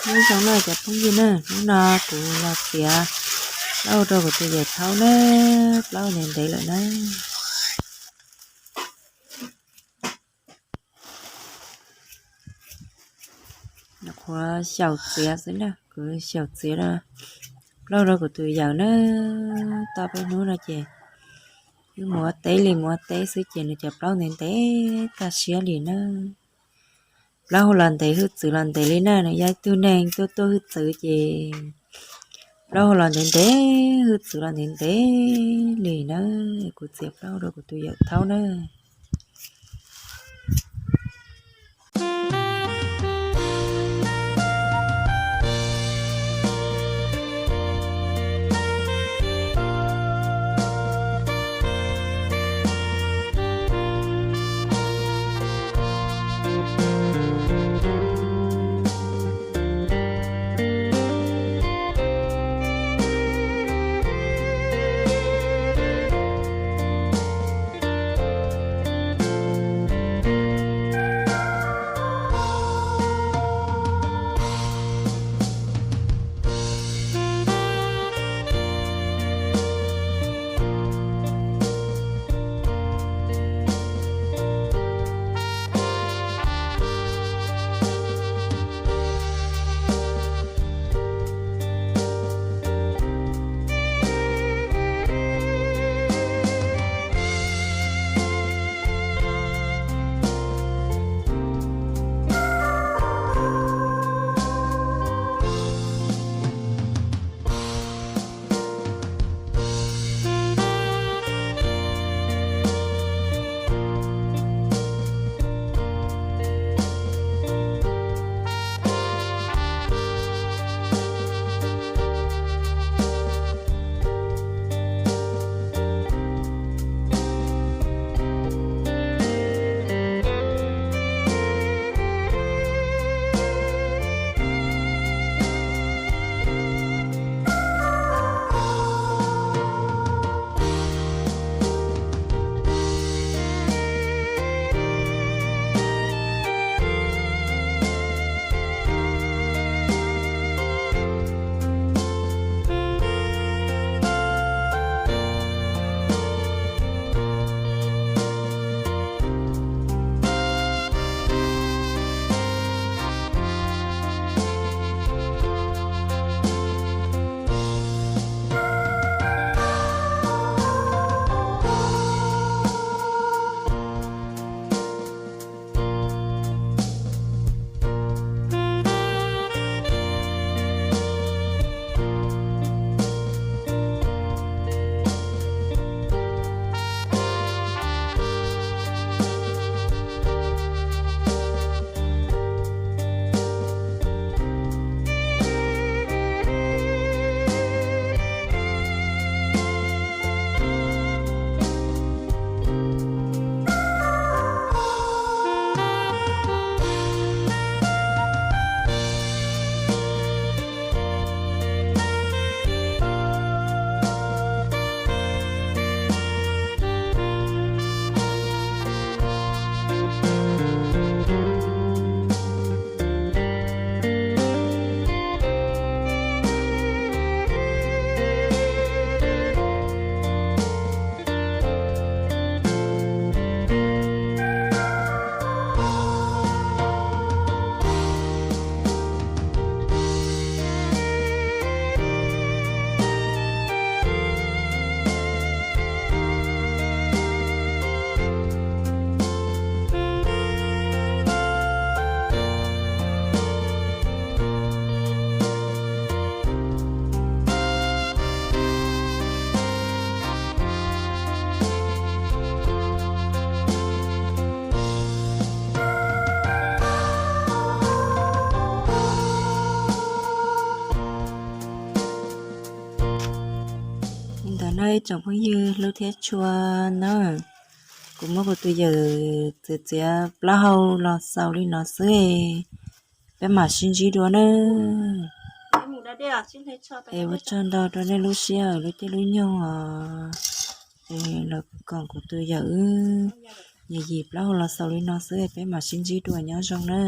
Nyob zoo na cov phooj ywg na, hnub no kuv los txiav plaub rau kuv tus yawm thaub na, plaub ntev ntev lawm na. Nyuam qhuav xyaum txiav xwb na, kuv xyaum txiav plaub rau kuv tus yawm na, tau peb hnub no ces wb mus ua teb li mus ua teb xwb ces nws cov plaub ntev ntev tag siab li na. Plaub hu los ntev hwj txwv los ntev li na, nws yog ib tug neeg tuaj tuaj hwj txwv ces plaub hu los ntev ntev hwj txwv los ntev ntev li na. Kuv txiav plaub rau kuv tus yawm thaub na. Li ntawd no ib tsoom phooj ywg hlub thiab tshua na, kuv muab kuv tus yawm txiav txiav plaub hau los xaus li no xwb, peb mam sib ntsib dua na. Es ua tsaug ntau rau nej lub sij hawm lub caij lub nyoog os. Es los koom kuv tus yawm wb yim yim plaub hau los xaus li no xwb, peb mam sib ntsib dua, nyob zoo na.